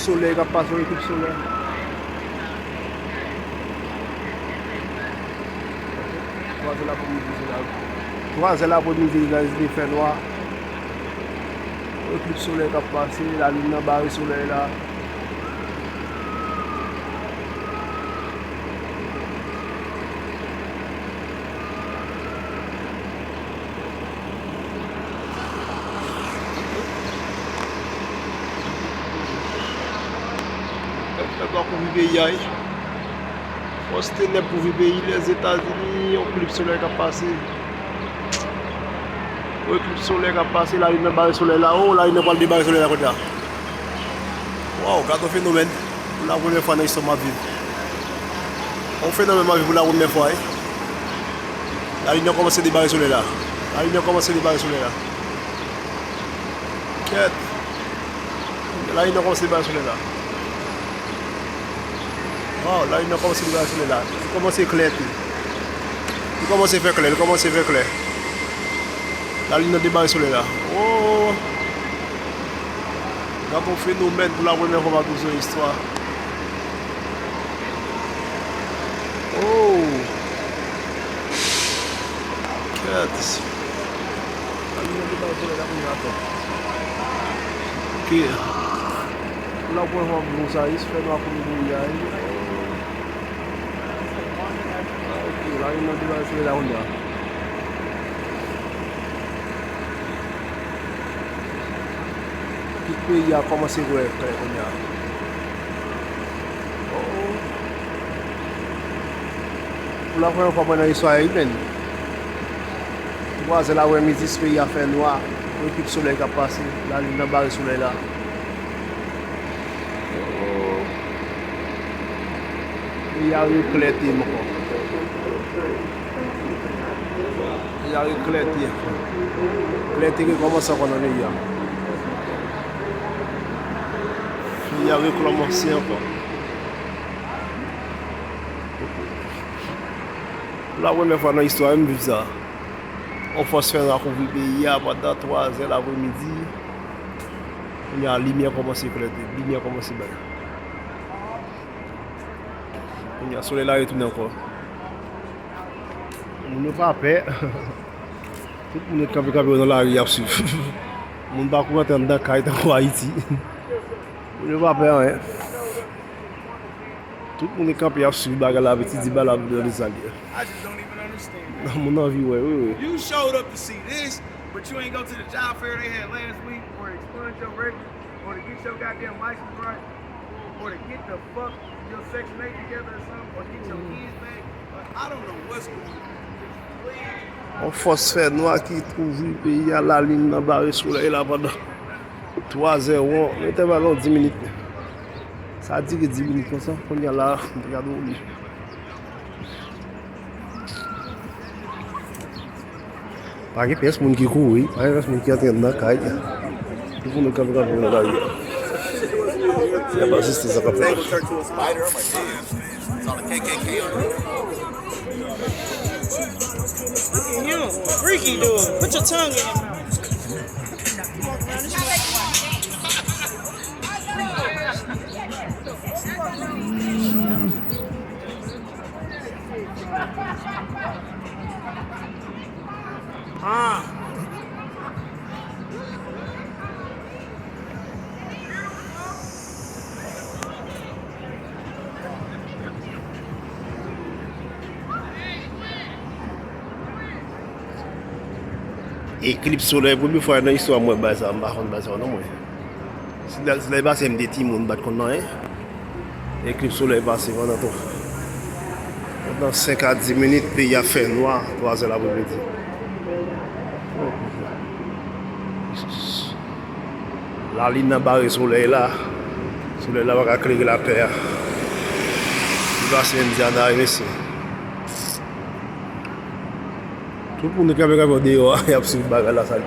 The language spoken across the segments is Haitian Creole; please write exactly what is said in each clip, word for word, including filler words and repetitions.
Solèy k ap pase, yon eklips solè. Twa zè lapremidi, se la. Twa zè lapremidi, guys, li fè nwa. Yon eklips solèy k ap pase, lalin nan bare solèy la. Fè nwa kouvri peyi a, wi. Fòs tenèb kouvri peyi Lèzetazini, yon eklips solèy k ap pase. Yon eklips solèy k ap pase, lalin nan bare solèy la. O, lalin nan pral debare solèy la kounye a. Waw, gade yon fenomèn. Pou la premyè fwa nan istwa m ap viv. Yon fenomèn m ap viv pou la premyè fwa, wi. Lalin nan kòmanse debare solèy la. Lalin nan kòmanse debare solèy la. Kèt. Lalin nan kòmanse debare solèy la. Waw, lalin nan kòmanse debare solèy la. Li kòmanse klè tou. Li kòmanse fè klè, li kòmanse fè klè. Lalin nan debare solèy la. O! Gade yon fenomèn pou la premyè fwa m ap viv sou istwa. O! Kèt. Lalin nan debare solèy la kounye a ankò. Ok. Pou la premyè fwa m ap viv sa, jis fè nwa kouvri peyi a, wi. Ok, lalin nan debare solèy la kounye a. Tout peyi a kòmanse wè klè kounye a. Oh. Pou la premyè fwa mwen nan istwa a, wi, menn. Twa zè lapremidi, peyi a fè nwa. Yon eklips solèy k ap pase. Lalin nan bare solèy la. Oh. Peyi a reklète m ankò. Peyi a reklète. Klète rekòmanse ankò nan peyi a. Peyi a rekòmanse ankò. Pou la premyè fwa nan istwa m viv sa. Yon fòs fènwa kouvri peyi a pandan twa zè lapremidi. Kounye a, limyè kòmanse klète, limyè kòmanse bay. Kounye a, solèy la retounen ankò. Moun yo pa pè. Tout moun ret kanpe kanpe yo nan lari, y ap swiv. Moun pa kouri antre anndan kay tankou Ayiti. Moun yo pa pè anyen. Tout moun ret kanpe, y ap swiv bagay la, epi ti di bagay la nan lezalye. I just don't even understand. Moun anvi wè, wi, wi. You showed up to see this, but you ain't go to the job fair they had last week or expunge your record or to get your goddamn license right or to get the fuck your Section eight together or something or get your kids back. Like, I don't know what's going on. Yon fòs fènwa ki kouvri peyi a, lalin nan bare solèy la pandan twa zè won, entèval yon dis minit. Sa dire dis minit konsa, kounye a la, gade w li. Pa gen pyès moun ki kouri, pa gen pyès moun ki antre anndan kay. Tout moun kanpe kanpe nan lari a. Y ap asiste sa k ap fèt. Look at him, freaky dude. Put your tongue in your mouth. Ah. Eklips solè, premye fwa nan istwa mwen bay sa, m pa konn bay sa non mwen. Si lè, si lè pase m te timoun, m pa t konn anyen. Eklips solè pase pandan twa, pandan senk a dis minit, peyi a fè nwa, twa zè lapremidi. Lalin nan bare solèy la. Solèy la pa ka klere latè a. Li pase Indiana, wi, mesye. Tout moun ki kanpe kanpe deyò a, y ap swiv bagay la sa li.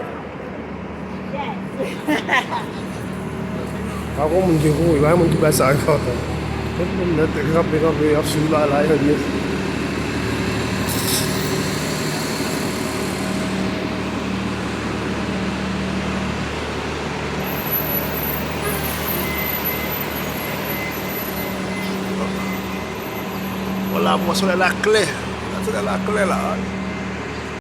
Pa gen moun ki kouri, pa gen moun ki bay sa enpòtans. Tout moun nèt kanpe kanpe, y ap swiv bagay la, yo byen. Bon, la, bon, solèy la klè. Solèy la klè la.